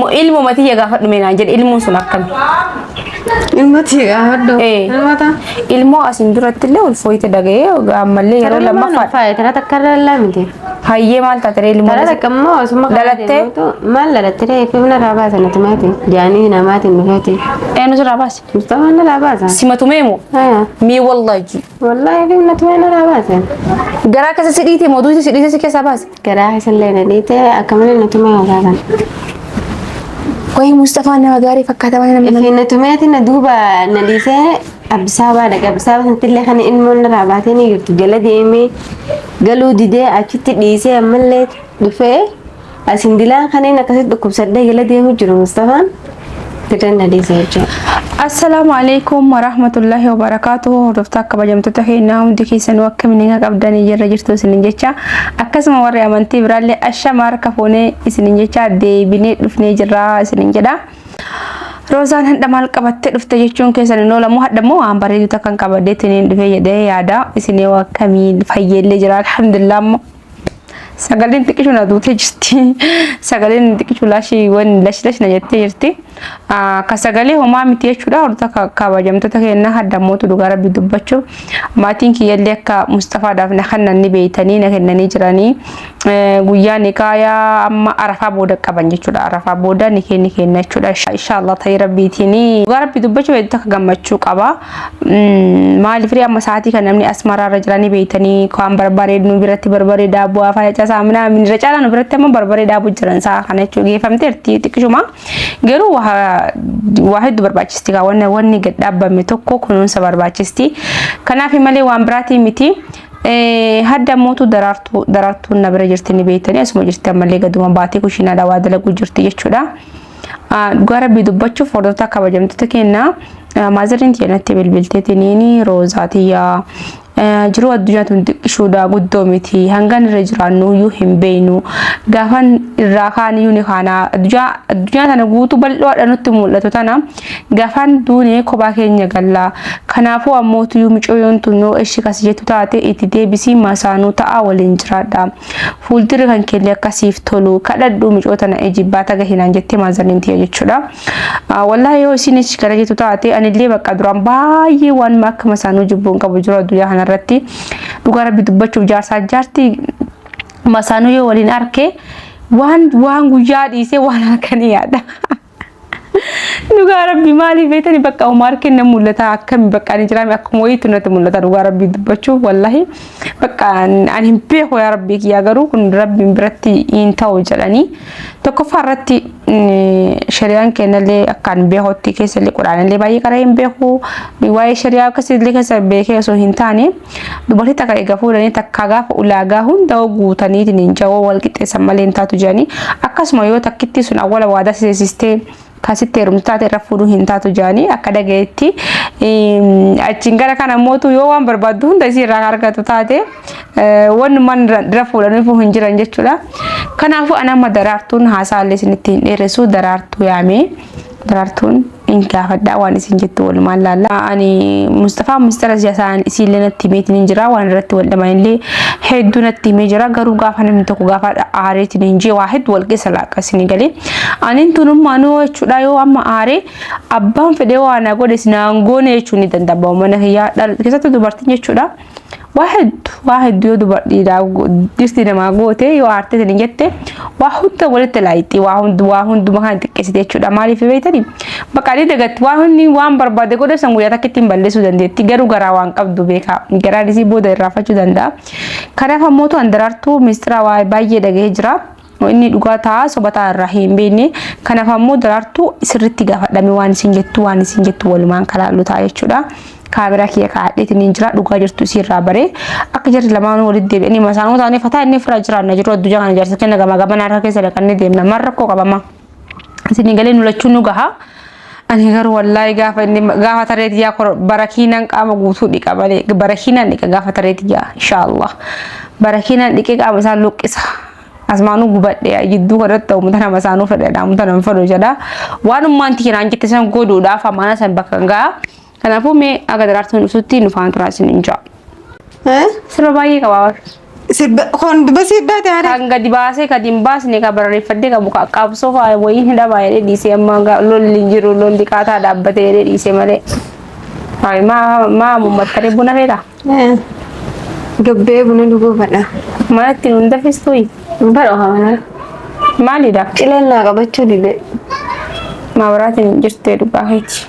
Ilmo ilmo matiyya gaafadhu mee naan jedhe ilmoon sun akkami? Ilma tiyya gaafadhu. Ee. Ilma ta. Ilmoo asin duratti illee ulfooyte dhaga'ee ammallee yeroo lammaffaa. Faaya tara takka irra lallaa miti. Hayyee maal taate ree ilmoo? Tara takka immoo osuma karaa Dhalattee? deemutu maal dhalattee reeffi humna irraa baasan ati maati. Jaanii namaatiin dhufeeti. Eenyu sirraa baase? Mustafaan irraa baasa. Simatu meemu? Haya. Mii wallahi. Wallaahi fi humna tumee irraa baasan. Garaa keessa si dhiite moo duuti si dhiite si keessaa baase? Garaa keessallee na dhiite akka malee na tumee haasaa Wayii Mustafaan nama gaarii fakkaata malee namni. Ifi na tumeeti na duuba na dhiisee Abbisaabaa dhaqa. Abbisaabaa sanatti illee kan ilmoon irraa baatee ni jirtu. Jala deemee galuu didee achitti dhiisee ammallee dhufee asin dilaan kanneen akkasitti dhukkubsadhee jala deemuu jiru Mustafaan. Dirreen na dhiise jechuudha. Assalaamu alaikum warahmatullahi wabarakatuh. Hordoftoota kabajamtoota keenyaa hundi keessanuu akkamiin nagaa qabdanii jirra jirtu isinin jecha akkasuma warri amantii biraallee ashama harka fuunee isinin jecha deebinee dhufnee jirra isinin jedha. Roozaan hadha maal qabattee dhufte jechuun keessan hin oolamu hadha immoo waan bareedu takka hin qabadheetiin dhufee jedhee yaada isinii akkamiin fayyeellee jira alhamdulillah ammoo. Sagaleen xiqqishu na duutee jirti. Sagaleen xiqqishu lashii wan lash lash na jettee jirti. Ka sagalee homaa miti jechuudha. Hordoftoota kabajamtoota keenyaa haddamootu dhugaa rabbi dubbachuuf maatiin kiyyallee akka Mustafaadhaaf na kennan ni beeytanii na kennanii jiranii. Guyyaa nikaayaa amma arafaa booda qaban jechuudha. Arafaa booda ni kenni kenna jechuudha. Inshaallah ta'ee rabbiitiin. Dhugaa rabbi dubbachuuf hedduu takka gammachuu qaba. Maaliif ree amma sa'aatii kan namni asmaraa irra jiranii beeytanii waan barbaree nu biratti barbaree daabboo afaan facaasaa minaamin irra caalaa nu biratti amma barbaree daabuu jiran sa'a kana jechuudha geeffamteerti xiqqishuma garuu waa hedduu barbaachisti kaa wanni wanni gad dhaabbame tokko kunuunsa barbaachisti kanaaf malee waan biraatii miti. Hadda mootu daraartuu daraartuun na bira jirti ni beeytanii asuma jirti ammallee gaduma baatee kushiinaadhaa waa dalaguu jirti jechuudha. Dhugaa rabbii dubbachuuf hordoftoota kabajamtoota keenyaa maazariin tiyya natti bilbilteetiniin roozaa tiyya jiruu addunyaa tun xiqqishuudha guddoo miti hangan irra jiraannu iyyuu hin beeynu gaafan irraa kaan iyyuu ni kaana addunyaa tana guutuu bal'oodha nutti mul'atu tana gaafan duune kophaa keenya galla kanaafuu ammootu iyyuu micooyoon tun yoo ishi kas jettu taate itti deebisii masaanuu ta'a waliin jiraadha. Fuuldurri kan keellee akka siif tolu kadhadhu micoo tana ijibbaata gahinaan jettee maazariin tiyya jechuudha. Wallaahi yoo isin achi gara jettu taate anillee bakka duraan baay'ee waan akka masaanuu jibbuun qabu jiru addunyaa kanarratti dhugaa rabbi dubbachuuf jaarsaa jaarti masaanuu yoo waliin arke waan waan guyyaa dhiisee waan halkanii yaada. Dhugaa rabbi maaliif beektani bakka Umaar kenna mul'ata akkami bakka ani jiraame akkuma wayiitu natti mul'ata dhugaa rabbii dubbachuuf wallahi bakka ani hin beeku yaa rabbii kiyyaa garuu kun rabbiin biratti hin ta'u jedhanii tokkoffaa irratti shari'aan kennallee akka ani beekutti keessallee quraanallee baay'ee qara'ee hin beeku waa'ee shari'aa akkasiillee keessa beekee osoo hin taane Dubartii takka eega fuudhanii takka gaafa ulaagaa hunda guutaniitiin hin jawoo wal qixxeessan malee hin taatu jedhanii akkasuma yoo takkitti sun awwala waadaa seesistee kasitti heerumtu taate irra fuudhuu hin taatu jedhanii akka dhagayetti achiin gara kana mootu yoo waan barbaaddu hunda isii irraa argatu taate wannumaan irra fuudhaniif hin jiran jechuudha. Kanaafuu ana amma daraartuun haasaallee isinitti hin dheeressu daraartuu yaamee daraartuun in gaafadhaa waan isin jettu walumaan laalla. Ani Mustafaa mistara isaan isiillee natti himeetiin hin jira waan irratti wal dhaban illee hedduu natti himee jira garuu gaafa namni tokko gaafa aareetiin hin jee waa hedduu wal keessa laaqa isinii galee. Anin tunummaanuu jechuudha yoo amma aaree abbaan fedhee waa na godhe isin goone jechuun ni danda'ama mana kiyyaa keessattuu dubartiin jechuudha. Waa hedduu waa hedduu yoo dubartiidhaa dhirsi namaa goote yoo aartee sanii jette waa hunda walitti laayixi waa hundu waa hunduma kan xiqqeessite jechuudha maaliif beektanii bakka ni dagatti waa hundi waan barbaade godhe san guyyaa takka ittiin balleessuu dandeetti garuu garaa waan qabdu beekaa garaan isii booda irraanfachuu danda'a kanaaf ammoo an daraartuu mistira waa baay'ee dhagahee jira. Inni dhugaa ta'a soba ta'a irraa hin beekne. Kanaaf ammoo daraartuu sirriitti gaafadhame waan isin jettu waan isin jettu walumaan kalaallu ta'a jechuudha. Kaameraa kiyya kaa'adheetiin hin jira dhugaa jirtu isii irraa baree akka jarri lamaanuu walitti deebi'anii masaanuu taanee fataa inni ofirraa jiraanna jiru addunyaa kana jaarsa kenna gamaa gamana harka keessa dhaqannee deemna maal rakkoo qabama. Isin galee nu lachuu nu gaha. Ani garuu wallaahi gaafa inni gaafa taree tiyyaa barakiinaan qaama guutuu dhiqa malee barakiinaan dhiqa gaafa taree tiyyaa inshaallah. Barakiinaan dhiqee qaama isaa luqqisa. Asmaanuu gubadhe jidduu kanatti ta'u tana masaanuu fedhadha tana hin fedhu jedha. Waan ummaan tiyya naan jette san godhuudhaaf amaana san bakka hin ga'a. Kanaafuu mee aga daraartuun dhuftutti nu faana turaa isin hin ja'a. Sirba baay'ee qabaa. Sirba kun dubba sirbaate haadha. Kan gadi baasee gadi hin baasne ka barreeffadhee qabu ka qabsoo fa'aa wayii hin dhabaa jedhee dhiisee amma lolli hin jiru lolli qaataa dhaabbatee jedhee dhiisee malee. Hayi maa maa mummattaree buna feeta? Gabbee buna dhuguu fedha. Manatti nu hin danfistuuyi? Bara mana. Maalidha? Cileen naa qabachuu dide. Maabaraatiin hin jirtee dhugaa keeti.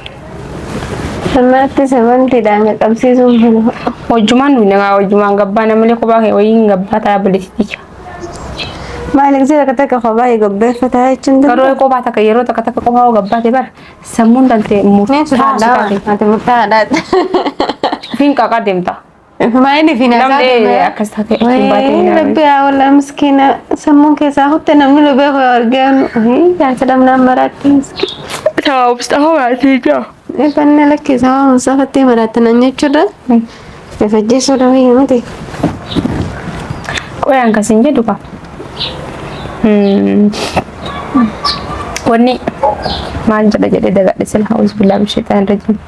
Manatti sabantiidhaan qaqqabsiisuun fedha. Hojjumaan nuyi nagaa hojjumaan gabbaa namalee kophaa kee wayii hin gabbaa ta'a bilisicha. Maaliif takka takka kophaa gabbeeffataa jechuun Garuu kophaa takka yeroo takka takka kophaa hoo gabbaate bara sammuun tantee Mee murtaa'aa si sodaadhaa taate. ati murtaa'aadha. Ofiin qaqaa deemta. Maayini fi naasaa Namni akkas taate achiin baatee hin Wayii rabbi yaa walaa miskiina sammuun keessaa kutte namni nu beeku yoo arginu jaarsa dhabnaan maraatti miskiina. Ta'a Mustafa baatee jira. Ifanne lakkisaa waa Mustafaatti maraatti nan jechuudha. Ifajjeessuudha wayya miti. Qoyaan kasin jedhu ka. Wanni maal jedha jedhee dagadhe sila hawus billaa bisheetaan rajim.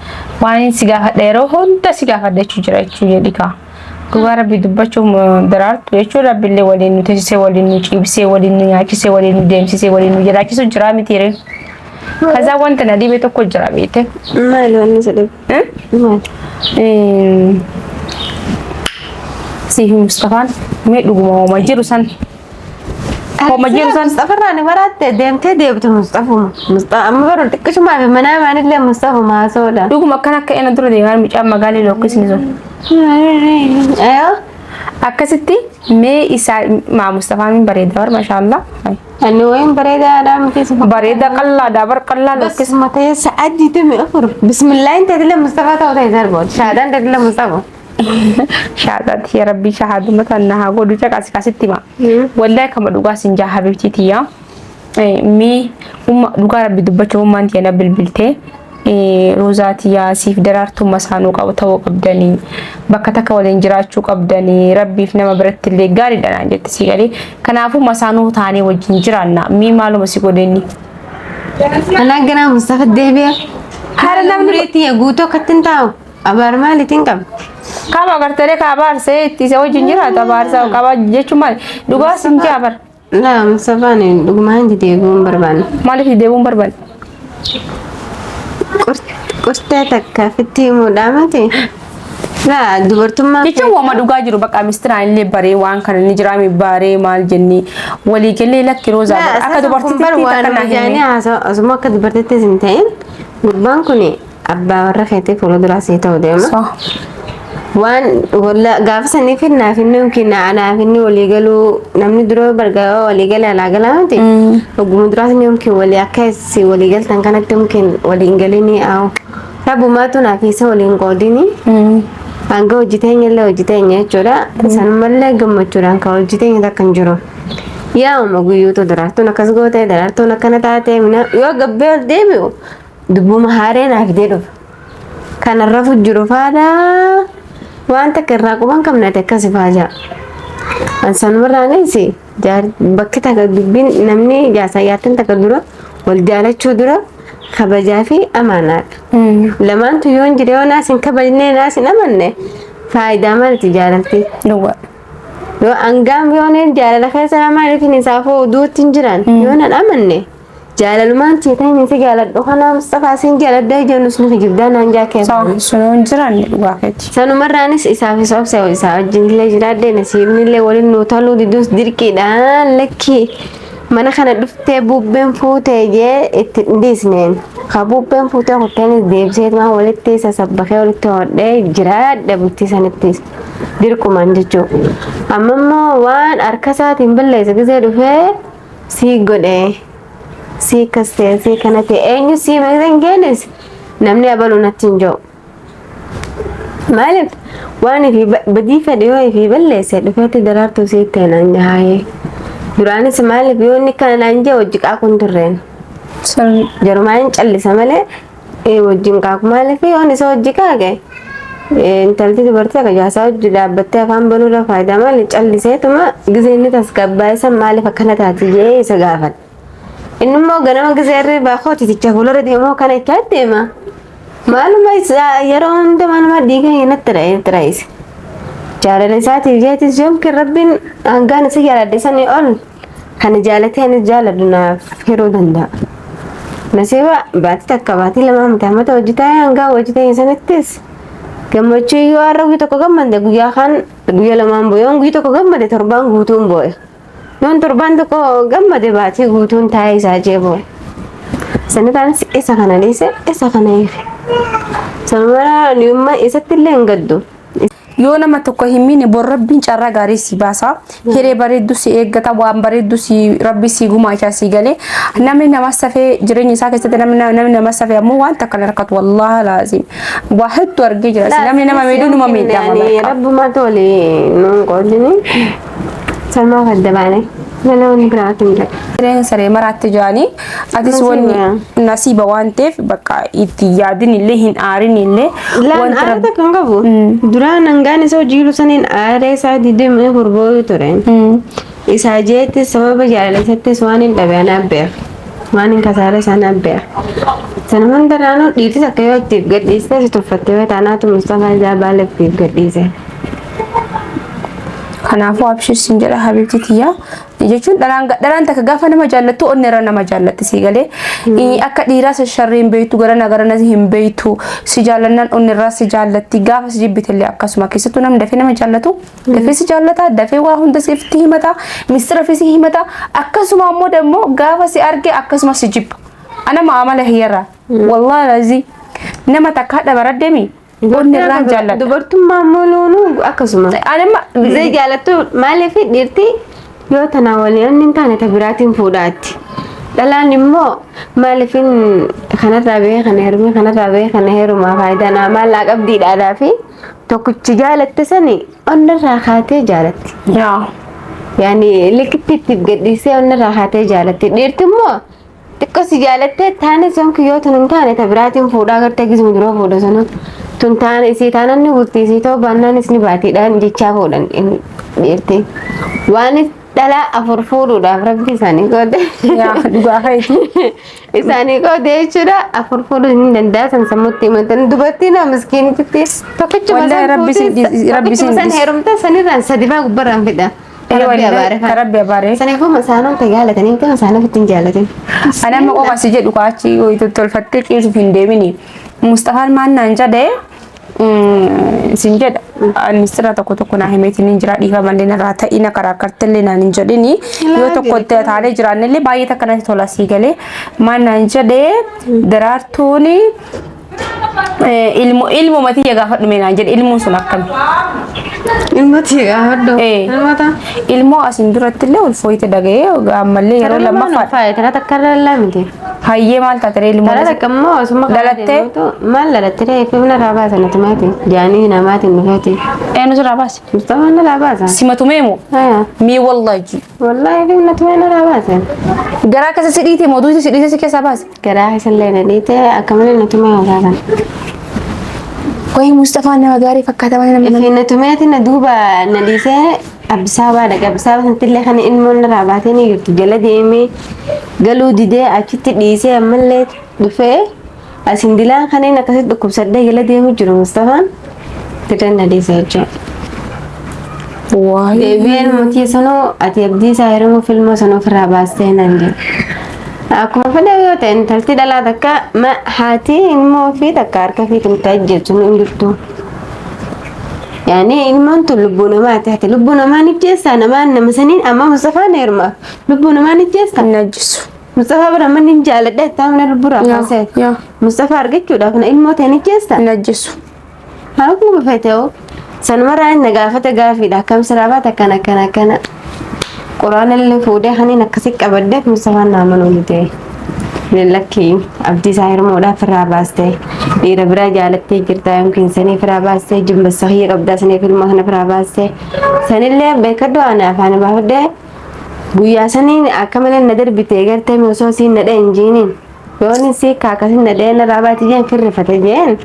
Waan si gaafadha yeroo hunda si gaafadha jechuu jira jechuu jedhi kaa. Dhugaa rabbi dubbachuuf daraartu jechuun rabbillee waliin nu teessisee waliin nu ciibsee waliin nu nyaachisee waliin nu deemsisee waliin nu jiraachisu jira miti ree. Kazaa wanta na dhibe tokko jira beekte. Maali wanni si dhibe? Maali? Siifi Mustafaan mee dhuguma hooma jiru san hooma jiru san Mustafarraa ni baraatte deemtee deebite Mustafuma. Mustafa amma baru xiqqishumaa fi manaa maanillee Mustafuma haasoodha. Dhuguma akkana akka inni dura deemaa mucaan magaalii lokkisni sun. Ayoo. Akkasitti mee isaa maa Mustafaan hin bareeda bar mashaallah. Ani wayin bareedaadha miti si Bareeda qallaadha bar qallaa Bas lokkis. matee sa'a 24. Bismillah hin taatile Mustafa ta'uu ta'e darboon. Shaadaan taatile Mustafa. Shaadaati yaa rabbii shahaaduma tan na haa godhu caqasi kasitti hima. Wallahi kama dhugaa sin jaa habibtii tiyyaa. Mee umma dhugaa rabbi dubbachuuf ummaan tiyya na bilbiltee roozaa tiyyaa siif daraartuu masaanuu qabu ta'uu qabdanii bakka takka waliin jiraachuu qabdanii rabbiif nama biratti illee gaariidha naan jette si galee kanaafuu masaanuu taanee wajjin jiraanna mee maaluma si godhenni. Anaa ganaa Mustafa deebi'a. Haala namni Umrii tiyya guutuu akkatti hin taa'u. Abaar maaliitiin qaba? Qaba agartee ka abaarsee itti isa wajjin jiraata abaarsa qaba jechuun maali dhugaa sin jaa bar. Laa Mustafaan dhugumaan itti deebi'uu hin barbaanne. Maaliif itti deebi'uu hin barbaanne? Qurtee takka fitti himuudhaa miti. Laa dubartummaa Jechuun waama dhugaa jiru bakka mistiraan illee baree waan kana ni jiraame baree maal jennee walii galee lakki roozaa bara akka dubartittii takka naa jaanii himee. haasa'u osuma akka dubartittis hin ta'in gurbaan kun abbaa warra keetii fuula duraa sii ta'u deema. So, Waan walla gaafa sanii finnaaf inni yookiin anaaf inni walii galuu namni dura bargaa walii galee alaa galaa miti. Oguma duraas inni yookiin walii akka si walii galtan kanatti yookiin waliin galinii aawu. Rabbumaatu naaf isa waliin qoodini. Hanga hojii teenya illee hojii teenya jechuudha. Sanumallee gammachuudhaan kan hojii teenya takka hin jiru. Yaa'uma guyyuutu daraartuun akkas goote daraartuun akkana taate mina yoo gabbee ol deebi'u dubbuma haaree naaf fidee dhufa. Kana rafu jiru faadha waan takka irraa quban qabne ati akkasi faa jaa. An sanumarraanis bakki takka dubbiin namni jaarsaa jaartiin takka dura wal jaalachuu dura kabajaa fi amaanaadha. Lamaantu yoo hin jire yoo naas hin kabajne naas hin amanne faayidaa maaliti jaalalti? Dhugaa. Yoo hangaam yoo neen jaalala keessa namaa hin isaafuu duutti hin jiran yoo nan amanne Jaalalumaan tee tan inni si jaaladhu kanaa Mustafaa sin jaaladha jennus ni kijibdaa naan jaa keessa. Sawa sunoo hin jiraanne dhugaa keeti. Sanumarraanis isaaf isa obsa isaa wajjin illee jiraadhe nasiibni illee waliin nuu toluu didus dirqiidhaan lakkii mana kana dhuftee bubbeen fuutee jee itti hin dhiisneen. Ka bubbeen fuutee kutteenis deebisee maa walitti sasabbakee walitti hodhee jiraadhe bultii sanittis dirqumaan jechuudha. Amma immoo waan harka isaatiin balleessa gisee dhufee sii godhe sii akkas ta'e sii kana ta'e eenyu sii hin geenes namni abaluu natti hin jiru. Maaliif waan ifii badii fedhe yoo ifii balleesse dhufeetti daraartuu sii ta'e naan jahaayee. Duraanis maaliif yoo inni kana naan jee hojii qaaquu hin turreen. Sirrii. Jarumaan hin callisa malee wajjin qaaqu maaliif yoon isa hojii qaaqe intalti dubartii takka jaarsaa hojii dhaabbattee afaan banuurra faayidaa maali calliseetuma gizee inni tasgabbaa'e san maaliif akkana taati jee isa gaafadha. Inni immoo ganama gizee irri baakoo titicha fuuldura deemoo kana itti deema. Maaluma isaa yeroo hunda maaluma dhiiga natti ra'ise. Jaalala isaatiif jeetis yookiin Rabbiin hangaan isa jaaladhe sanii ol kana jaalatee anis jaaladhu naaf hiruu danda'a. Nasiiba baatii takka baatii lamaa miti hammata hojii taa'ee hangaa hojii ta'e sanittis gammachuu yoo har'a guyyaa tokko gammade guyyaa kaan guyyaa lamaan boo'e yoon guyyaa tokko gammade torbaan guutuun boo'e. Yoon torbaan tokko gammade baatii guutuun taa'ee isaa jee boo'e. Sanirraanis isa kana dhiise isa kana hiike. Sanuma niyummaa isatti illee hin gaddu. Yoo nama tokko hin miine bor Rabbiin carraa gaarii si baasa. Hiree bareeddu si eeggata, waan bareeddu si Rabbi si gumaachaa si galee. Namni nama safee jireenya isaa keessatti namni nama safee ammoo waan takka hin harkatu wallaahi laazim. Waa hedduu argee jira. Namni nama miidhu numa miidhama bakka. Rabbuma tole nuun qoodini. Salmaa kadda baane. Malee wanni biraatu hin jiru. Sareen saree maraatti jaanii atis wanni nasiiba waan ta'eef bakka itti yaadin illee hin aarin illee Laan wanti aara rabbi takka hin qabu. Duraan hangaan isa hojii jiru saniin aaree isaa didee mee hurbooyu ture. Isaa jeetti sababa jaalala isattis waan hin dhabe anaa beeka. Waan hin kasaare isaan beeka. Sana hundarraanuu dhiirti takka yoo ittiif gadhiiste si tuffattee yoo taanaatu Mustafaa isaa baala ittiif gadhiise. Kanaafuu abshir sin jedha habibti tiyya jechuun dhalaan takka gaafa nama jaallattu onni irra nama jaallatti sii galee akka dhiiraa si sharrii hin beektu garana garana hin beektu si jaallannaan onni irraa si jaallatti gaafa si jibbitellee akkasuma keessattuu namni dafee nama jaallatu dafee si jaallata dafee waa hunda sitti himata mistira fi si himata akkasuma ammoo dammoo gaafa si arge akkasuma si jibba ana maamala hiyyarraa wallaahi lazii nama takka hadha baraddemi Onni irraan jaalladha. Dubartummaa immoo loonuu akkasuma. Anamma Zee jaalattu maaliif dhiirti yoo tanaa waliin inni hin taane ta biraatiin fuudhaatti. Dhalaan immoo maaliif kanarraa bahee kana heerumee kanarraa bahee kana heerumaa faayidaa naa maallaa qabdiidhaadhaa fi tokkichi jaalatte sani onnarraa kaatee jaalatti. Yaa. Yaani likitti itti gadhiisee onnarraa kaatee jaalatti. Dhiirti immoo Xiqqoo si jaalattee taane son kiyyoo tun hin taane ta biraatiin fuudhaa gartee gisuma duroo fuudha sunu tun taane isii taanan ni bulti isii ta'uu baannaan isni baatiidhaan jechaa fuudhan dhiirti. Waan dhalaa afur fuudhuudhaaf rabbi isaanii qoode. Yaa dhugaa keeti. Isaanii qoode jechuudha afur fuudhuu hin danda'a san sammuutti himatan dubartiin haa miskiintitti tokkichuma Wallahi san rabbi sin fuutee rabbi tokkichuma sin san heerumte sanirraan sadifaa gubbarraan fida. Ee wallahi ka rabbi abaare. Saniifuu masaanoon ta jaalatanii miti masaanoo ofitti hin jaalatin. Ani amma qofa si jedhu kaachi tolfattee ciisuuf hin deemini. Mustafaan maal naan jedhee sin jedha. Ministeera tokko tokko naa himeetiin hin jira dhiifa malee narraa ta'ina karaa kartellee naan hin jedhini. Yoo tokko taanee jiraannellee baay'ee takka natti tola sii galee maal naan jedhee daraartuuni Ilmo ilmuma tiyya gaafadhu mee naan jedhe ilmoon sun akkami? Ilma tiyya gaafadhu. Eh. Ilma ta'a. Ilmoo asin duratti illee ulfooyte dhaga'ee ammallee yeroo lammaffaa Faaya tara takka irra laa miti. Hayyee maal taate ree ilmoo? Tara takka immoo osuma karaa Dhalattee? deemutu maal dhalattee reeffi narraa baasa natti maati. Jaanii namaatiin dhufeeti. Eenyu sirraa baase? Mustafaan narraa baasa. Simatu meemu? Haya. Mii wallahi. Wallaahi fi natti mee narraa baasa. Garaa keessa si dhiite moo duuti si dhiite si keessaa baase? Garaa keessallee na dhiite akka malee na tumee haasaa kana. Wayi Mustafaa nama gaarii fakkaata malee namni. Ifi na tumeeti na duuba na dhiisee Addis Ababaa dhaqe. Addis Ababaa sanatti illee kan ilmoon narraa baatee ni jirtu jala deemee galuu didee achitti dhiisee ammallee dhufee asin dilaan kanneen akkasitti dhukkubsadhee jala deemu jiru Mustafaan dirreen na dhiise jechuudha. Wayi. Deebi'een mootii sanuu ati abdii isaa heerumuuf ilmoo sana ofirraa baastee naan jedhe. Akkuma fedhe yoo ta'e intalti dhalaa takka haati ilmoo ofii takka harka ofiitiin itti ajjeesu hin jirtu. Yaani ilmoon tun lubbuu namaati ati lubbuu namaa ni ajjeessaa namaan nama saniin amma Mustafaan heeruma lubbuu namaa ni ajjeessaa. Hin ajjeesu. Mustafaa bira manni hin jaaladha itti amna lubbuu raafaa Yaa. Mustafaa argachuudhaaf na ilmoo ta'e ni ajjeessaa. Hin ajjeesu. Akkuma fete hoo sanumarraa inni na gaafate gaafiidha akkam siraa baate akkana akkana akkana quraana illee fuudhee kaniin akkasi qabaddeef Mustafaan naa manuu dide. Lakkii abdii isaa hirmuudhaaf irraa baastee dhiira biraa jaalattee jirta yookiin saniif irraa baastee jimbassa kiyya qabdaa saniif ilmoo sana irraa baastee sanillee beekadhu ana afaan baafadhee guyyaa saniin akka malee na darbite gartee osoo siin na dha'in jiiniin. Yoon si kaakasin na dhee narraa baate jeen firrifate jeen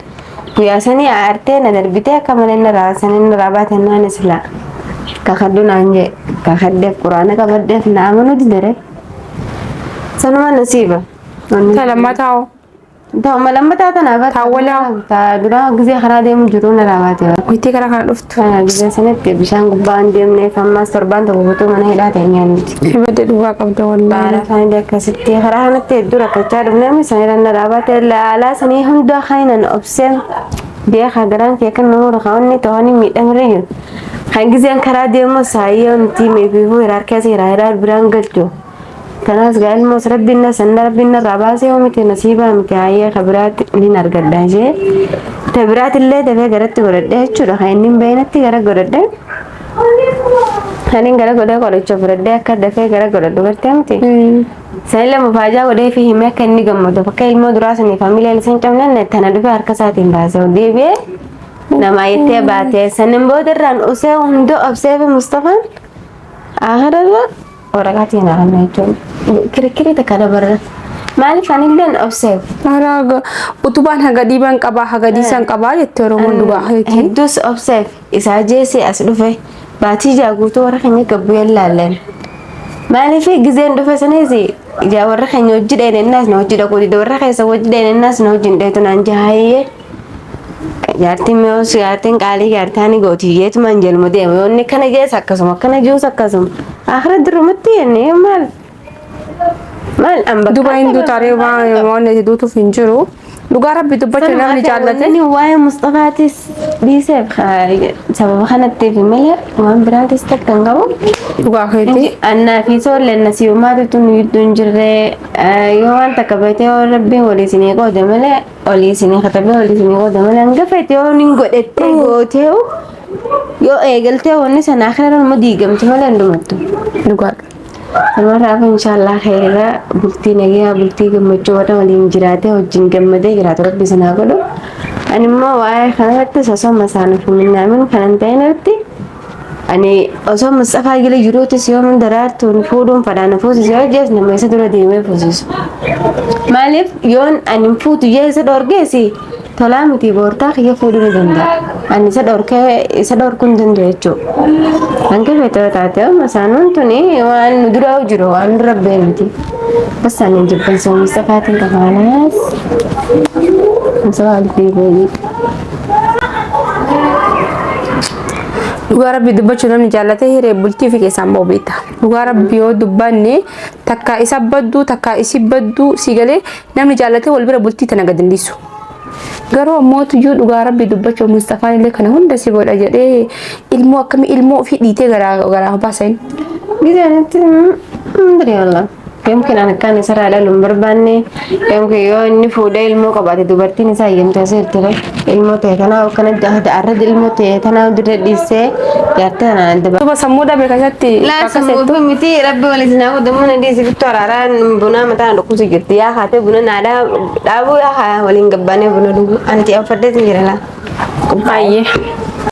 guyyaa sanii aartee na darbitee akka malee narraa sanii narraa baate naan isla kakadhu naan jee kakadheef quraana qabadheef na amanuu didere sanuma nasiiba. Ta lammataa hoo? Ta'uma lammataa tanaaf Taawwalaa. taa duraa gisee karaa deemu jiru na raawwate. Wayitee karaa kana dhuftu. Kana gisee sanatti bishaan gubbaa hin deemneef ammas torbaan tokko guutuu mana hidhaa ta'e nuti. Badde dhugaa qabda wallaahi. Baala isaanii akkasitti karaa kanatti hedduu rakkachaa dhufne isaanii irra dhaabate laalaa sanii hundaa kan nan obsee beekaa garaan kee kan nama rakaawwanni to'anii miidhamarra jiru. Kan giseen karaa deemu saayyoo nuti meefiifuu hiraar keessa hiraar biraan galchu. Kanaas gaa ilmoos rabbiin na sanna rabbiin narraa baasee yoo miti nasiibaa miti hayyee ka biraatti nin argadha jee. Ta biraatillee dafee garatti godhadhe jechuudha. Kan inni hin beeknetti gara godhadhe. Kan inni gara godhee qoricha fudhadhee akka dafee gara godhadhu gartee miti. Sanillee mufaajaa godhee fi himee akka inni gammadu akka ilmoo duraa sanii faamileen isa hin cabne tana dhufee harka isaatiin baasee deebi'ee namaa jettee baatee sanin booda irraan usee hunda obsee fi Mustafaan akirarra waraqaa ta'e naa jechuun kirikkirii takka dabarra. Maaliif anilleen obseef? Karaa utubaan haga dhiiban qabaa haga dhiisan qabaa jette Oromoon dhugaa keetii. Hedduus obseef isaa jeesee as dhufe baatii ja'a guutuu warra keenya gabbuu laalleen. Maaliif gizeen dhufe sanis ijaa warra keenya hojii dheenennaas na hojii dhaquu dide warra keessa hojii dheenennaas na hojii hin dheetu naan jahaayee. Jaartiin mi'oos jaartiin qaalii jaartaani gooti jeetumaan jelmu deema yoo inni akkana jees akkasuma akkana juus akkasuma. Akira durumatti jennee maal maal an bakka Duba hin duutaree waan waan itti duutuuf hin jiru. Dhugaa rabbi dubbachuu namni jaallate. Inni waa'ee Mustafaatis dhiiseef sababa kanattiif malee waan biraatis takka hin qabu. Dhugaa keetii. Annaa fi soolleen nasiibumaatu nu gidduu hin jirre yoo waan takka beetee yoo rabbiin walii isinii qoode malee olii isinii katabee olii isinii qoode malee hanga feete yoo nin godhettee gootee yoo eegaltee wanni sana akira nama diigamti malee hin dhumattu. Dhugaadha. Kanumarraaf inshaallah khayra bultii nagayaa bultii gammachuu warra waliin jiraatee wajjin gammadee jiraatu rabbi isin haa godhu. Ani immoo waa'ee kanarratti osoo masaanuu fi minnaamin kanan ta'in irratti ani osoo Mustafaa jala jiruutis yoo daraartuun fuudhuun fadhaan fuusis yoo jees nama isa dura deemee fuusisu. Maaliif yoon ani hin fuutu jee isa dhorgeesi tolaa miti boortaa kiyya fuudhuu ni danda'a. Ani isa dhorkee isa dhorkuu hin danda'u jechuudha. Hanga feete yoo taate masaanuun tuni waan nu dura jiru waan dura bee miti. Bas ani jibbansa Mustafaatiin qabaanaas. Mustafaa alfii booyi. Dhugaa rabbi dubbachuu namni jaallatee hiree bultii ofii keessaan bahu beekta. Dhugaa rabbi yoo dubbanne takkaa isa badduu takkaa isi badduu si galee namni jaallatee wal bira bultii tana gad hin dhiisu. Garuu ammoo tuyyuu dhugaa rabbi dubbachuu Mustafaan illee kana hunda si godha jedhee ilmoo akkamii ilmoo ofii dhiitee garaa garaa baasa inni. Gizeenitti ndiri wallah. Yomkin an akkaan isarraa dhalu hin barbaanne yomkin yoo inni fuudhee ilmoo qabaate dubartiin isaa eeyyamtee asirratti re ilmoo ta'e tanaa akkana arrada ilmoo ta'e tanaa dirree dhiissee jaartii tanaan adda Duba sammuu dhabe keessatti Laa akka sammuu seettu. fi miti rabbi waliin sinaa godhamu na dhiisi bittu araaraan bunaa mataa na dhukkubsu jirti yaa haatee buna naa dhaabuu yaa haa waliin gabbaanee buna dhugu anti affaddeetiin jira laa. Baay'ee.